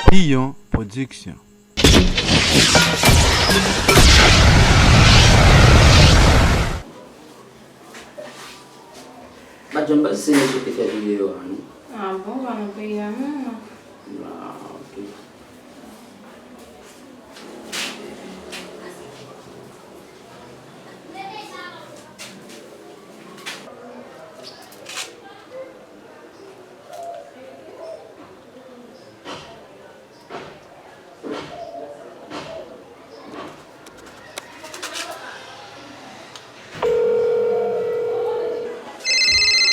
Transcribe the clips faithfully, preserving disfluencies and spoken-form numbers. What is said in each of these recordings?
Piyon Production. Mwen pa janm panse se mesye ki te fè videyo a, non. Ah bon, pa nan peyi a menm, non. Ah, ok.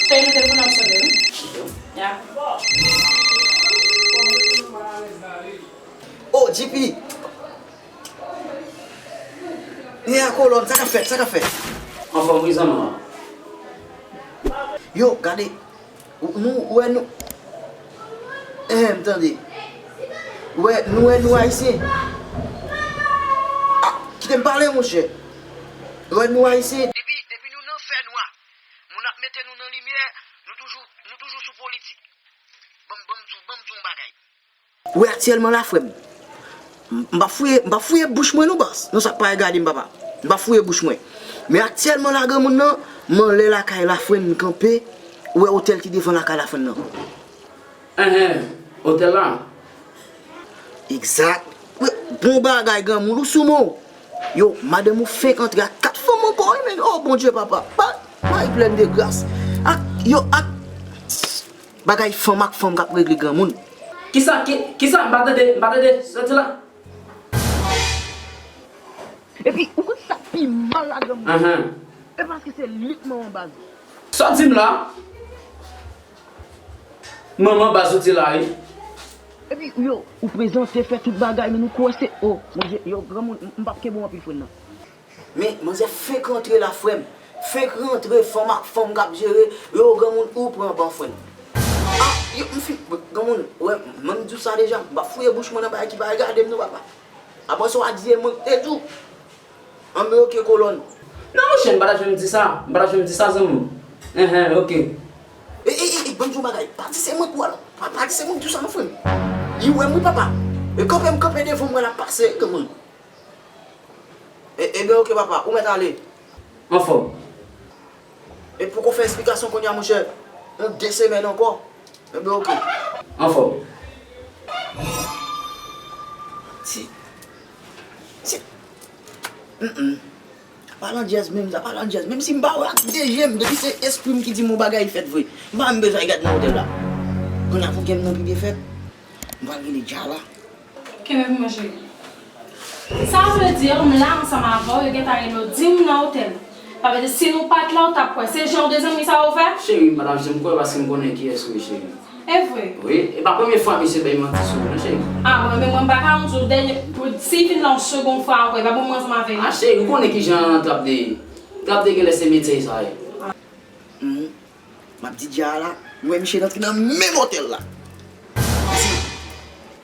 Cheri, m telefòn ap sone, wi. Ya. Oh, G P! Nè a kolòn, sa k ap fèt, sa k ap fèt? Anfòm, wi, zanmi. Yo, gade. Ou, nou, ou wè nou. Ehem, tande. Ou wè, nou wè nou Ayisyen. Ah, kite m pale, monchè. Ou wè nou Ayisyen. Depi, depi nou nan fènwa, moun ap mete nou nan limyè, nou toujou, nou toujou sou politik. Ban m, ban m di w, ban m di w yon bagay. Ou wè aktyèlman la, frè m. M, m pa fouye, m pa fouye bouch mwen non, baz. Non, sa k pa regade m, papa. M pa fouye bouch mwen. Men aktyèlman la, granmoun nan, m anlè lakay Lafrèn, m kanpe. Ou wè otèl ki devan lakay Lafrèn nan? Enhen, otèl la. Egzak. Wi, bon bagay, granmoun, ou sou men w. Yo, madanm ou fenk antre ak kat fanm ankò, wi, men, oh, Bondye, papa. Ba, may plèn de gras. Ak, yo, ak, bagay fanm ak fanm k ap regle granmoun. Kisa, ki, kisa, m pa tande, m pa tande, sa di la? Epi, ou konn sa k pi mal la, granmoun? Ahan. E paske se li k manman baz. Sa w di m la? Manman baz ou di la, wi. Epi, yo, ou prezante, fè tout bagay, men nou kwè se, oh, Bondye, yo, granmoun, m, m p ap kenbe w anpil, frè m nan. Men, manzè fenk rantre la, frè m. Fenk rantre, fanm ak fanm k ap jere. Yo, granmoun, ou pran ban, frè m. Ah, yo, m fin, granmoun, wè, mwen m di w sa deja. M p ap fouye bouch mwen nan bagay ki pa regade m, non, papa. Apre sa, w a di e mwen k te di w. Anben, oke, kolòn. Non, monchè, m pa ta janm di sa. M pa ta janm di sa, zanmi m. Enhen, oke. E, e, e, e, ban m di w yon bagay. Pa di se mwen k wè l. Pa, pa di se mwen k di w sa, non, frè m. Li wè m, wi, papa. E kanpe m kanpe devan mwen l ap pase, granmoun. E, ebyen, oke, papa, ou mèt ale. Anfòm. E poko fè esplikasyon kounye a, monchè. Yon de semèn ankò. Ebyen, oke. Anfòm. Ti, ti, mm, mm. Sa pa landjèz menm, sa pa landjèz. Menm si m pa wè ak de je m, depi se espri m ki di m yon bagay fèt vre. M pa menm bezwen al gade nan otèl la. Kounye a pou gen m nan pi byen fèt. M pral rele Djala. Kenbe pou mwen, cheri. Sa vle di, m la ansanm avè w, yo gentan rele w, di m nan otèl. Sa vle di, si nou pa t la, w t ap kwè. Se jan de zanmi sa yo fè? Cheri, m pa t ap janm kwè paske m konnen kiyès ou ye, cheri. E vre? Wi, e pa premye fwa misye bay manti sou mwen, non, cheri. Ah, bon, men mwen, m pa ka di w dènye, pou, si l vin la yon segonn fwa ankò, e pa bon mwen ansanm avè l. Ah, cheri, ou konnen kijan trap de ye. Trap de genlè se metye sa ye. Mhm. M ap di Djala, m wè misye rantre nan menm otèl la. Pase,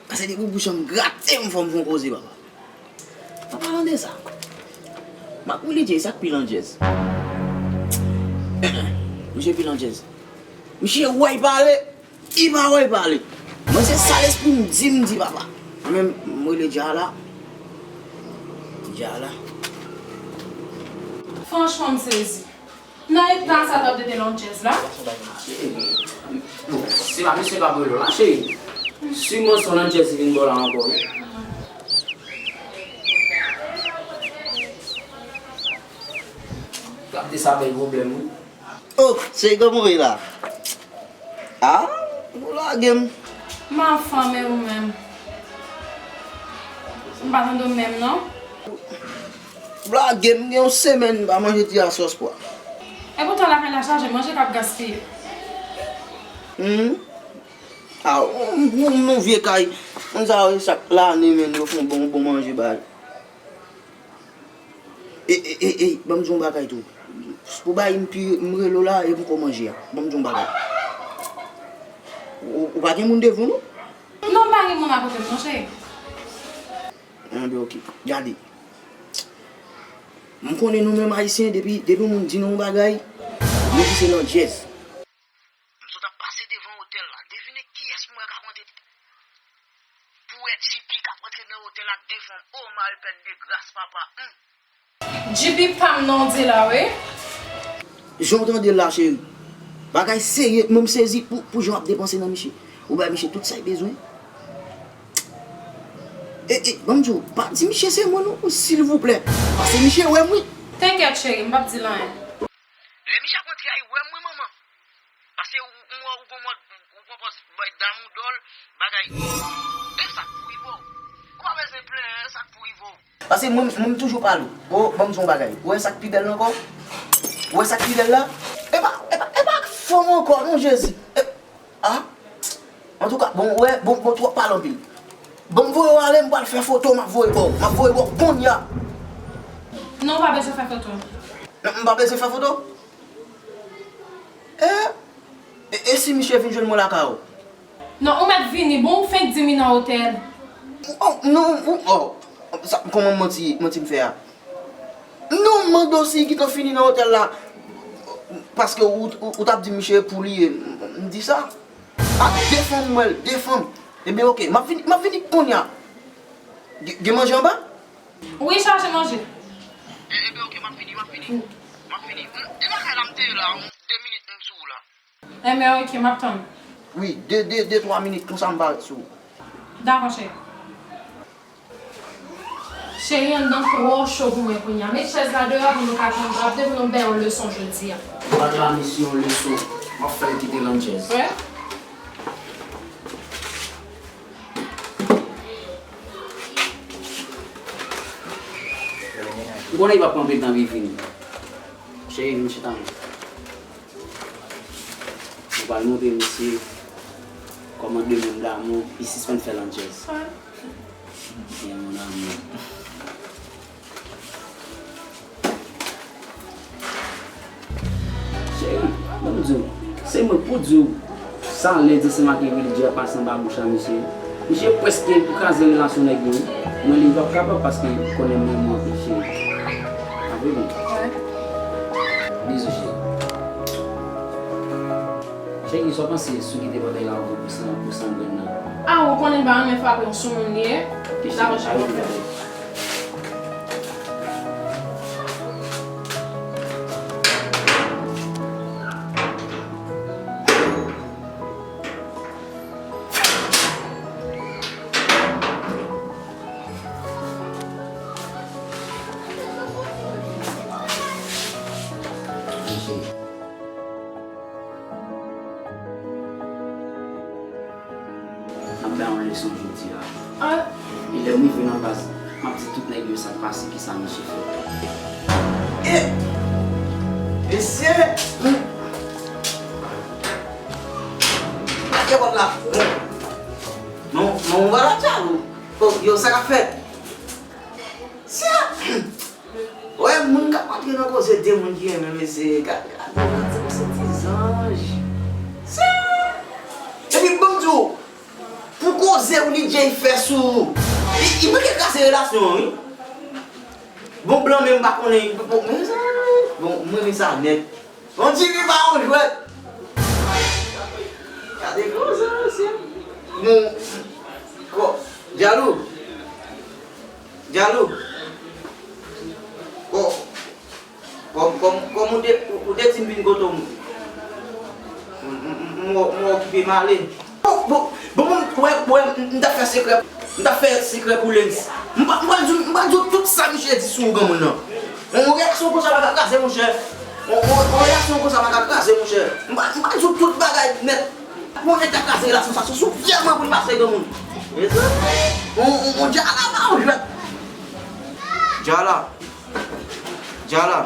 pase depi w bouch an grate m, fò m fè yon koze, papa. An palan de sa, m ap rele Djay, sa k pi landjèz. Misye pi landjèz. Misye wè y pale, li pa wè y pale. Mwen se sa lespri m di m di, papa. Mwen menm, m rele Djala. Djala. Franchman, m sezi. Nan eta sa t ap dete landjèz la. Bon, se pa misye k ap rele w la, cheri. Siman se yon landjèz ki vin ba w la ankò, wi. Gade sa bèl pwoblèm, wi. Oh, cheri, kòman w ye la? Ah, ou lage m. M anfòm, e ou menm? M pa tande w menm, non. Blage, m gen yon semèn m pa manje ti a sòs pwa. Epoutan lakay la chaje manje k ap gaspiye. Hmm. A, yon, yon, yon vye kay. Moun sa yo, chak lane, menm, yo fè yon bon, bon manje bay. E, e, e, e, ban m di yon bagay tou. Pou bay m pi, m rele w la, e m ko manje a. Ban m di yon bagay. Ou, ou pa gen moun devan w, non? Non, m pa gen moun akote m, non, cheri. Enben, oke. Gade. M konnen nou menm Ayisyen, depi, depi moun di nou yon bagay, nou di se landjèz. M sot ap pase devan otèl la. Devine kiyès m wè k ap rantre. pou wè J P k ap rantre nan otèl ak de fanm. O, mari pèn de gras, papa. Hmm. J P pa m nan w di la, wi. Jan w tande l la, cheri. Bagay serye, mwen m sezi pou, pou jan w ap depanse nan miche. Ou bay miche tout sa l bezwen. E, e, ban m di w, pa di miche se mwen non, silvouplè. Paske miche wè m, wi. Tenkèt, cheri, m p ap di l anyen. Lè miche ap rantre a, li wè m, wi, manman. Paske ou, ou, ou gon mòd, ou pran pòz bay damou dòl, bagay. E sa k pou rive w. Ou pa bezwen plenyen, e sa k pou rive w. Paske mwen, mwen m toujou pale w. O, ban m di w yon bagay. Ou wè sa k pi bèl la ankò? Ou wè sa k pi bèl la? E pa, e pa, e pa ak fanm ankò, non, Jezi. E, a? Antouka, bon, ou wè, bon, bon, twòp pale anpil. Bon, m voye w ale, m pral fè foto, m ap voye ba w. M ap voye ba w kounye a. Non, ou pa bezwen fè foto. Non, m pa bezwen fè foto? E, e, e si misye vin jwenn mwen lakay ou? Non, ou mèt vini, bon, ou fenk di m li nan otèl. Oh, non, ou, oh, sa, kòman manti, manti m fè a? Non, m mande w si li gentan fini nan otèl la. Paske ou, ou, ou t ap di misye pou li ye, m, m di sa. A, de fanm, m wè l, de fanm. Ebyen, oke, m ap vini, m ap vini kounye a. Gen, gen manje anba? Wi, chache manje. E, ebyen, oke, m ap vini, m ap vini. M ap vini. M, e lakay la m te ye la, yon de minit m sou ou la. Enben, oke, m ap tann. Wi, de, de, de, twa minit, konsa m parèt sou ou. Dakò, cheri. Cheri, anndan twò cho pou mwen kounye a. Met chèz la deyò pou nou ka konn drape, pou nou bay yon leson jodi a. M pral ba misye yon leson. M ap fè l kite landchèz. Wè? M konnen li p ap pran anpil tan pou li vini. Cheri, vin chita non. Mwen pral montre misye kòman de moun damou, li sispann fè landchèz. Byen, mon amour. Cheri, ban m di w, se mwen pou di w, sa lèd ansanm ak enteligent ap pase anba bouch a misye. Misye prèske pou kraze relasyon nèg yo, wi. Mwen li m p ap kapab paske konnen mwen mwen anpil, cheri. Apre bon. Wi. Bizou, cheri. Cheri, sa w panse si w kite pòtay la ouvri pou san, pou san grenn nan? A, ou konnen m pa renmen frape yon sou moun li ye. Dakò, cheri, m ap fè. M ap bay yon leson jodi a. E lè m rive nan baz, m ap di tout nèg yo sa k pase, kisa misye fè. E! Mesye! Gade pòt la. Non, non, ou pa la djab ou. Oh, yo, sa k ap fèt? Sa! Wè, moun k ap antre nan koze de moun ki renmen mesye, gade, gade, gade, se ti zanj. Sa! Epi, ban m di w, pou koze w, li Jay fè sou ou. Li, li manke kraze relasyon an, wi. Bon, blan menm pa konnen, bon, men sa, bon, mwen renmen sa nèt. On dirait pa yon jwèt. Gade koze, mesye. Bon, ko, Djalou. Djalou. Ko, kòm, kòm, kòm ou te, ou, ou te di m vin kote w, m, m, m, m, m, m okipe m ale. Bon, bon, bon, bon, wè, wè, m, m ta fè sekrè, m ta fè sekrè pou Lens. M pa, m pral di w, m pral di w tout sa misye di sou ou, granmoun nan. On reyaksyon konsa pa ka kraze, monchè. On, on, on reyaksyon konsa pa ka kraze, monchè. M pa, m pral di w tout bagay nèt. Pou nèg ta kraze relasyon sa, sou, sou vyè mwen pou l pase, granmoun. Mezanmi, on, on, on Djala pa on jwèt. Djala. Djala.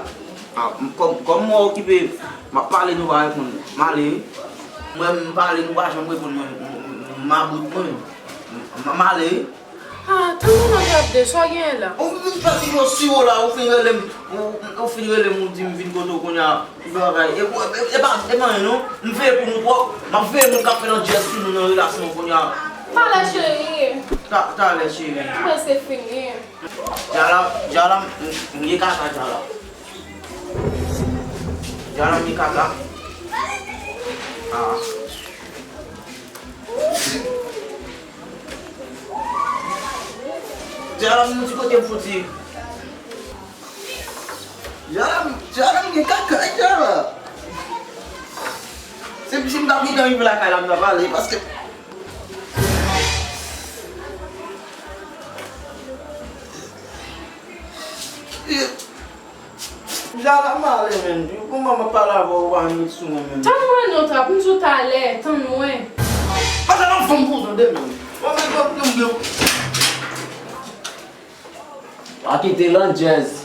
Ah, m, kòm, kòm mwen okipe, m ap pale nou pa reponn. M ale, wi. Mwen, m pale nou pa janm reponn mwen. M, m, m, m mabout mwen. M, m, m ale, wi. Ah, tann non, Gabde, sa w genyen la? Ou vin fè figi w siwo la, ou fin rele m, ou, ou fin rele m, ou di m vin kote w kounye a, bagay. E, e, e pa, e pa anyen non, m veye pou nou twòp, m ap veye moun k ap fè landjèz sou nou nan relasyon kounye a. Talè, cheri. Ta, talè, cheri. M prèske fini. Djala, Djala, m, m gen kaka, Djala. Djala, m gen kaka. Ah. Jalan, m di kote m fouti. Jalan, jalan gen kaka, jalan. Se si m t ap gentan rive lakay la, m t ap ale, paske Jala m ale, menm. Pou kouman m ap pale avè w, ou pa met sou mwen, menm. Tann mwen non, trap, m sou talè, tann mwen. Pase nan fanm pou tande, menm. Mwen menm, mwen menm, menm. Pa kite landjèz.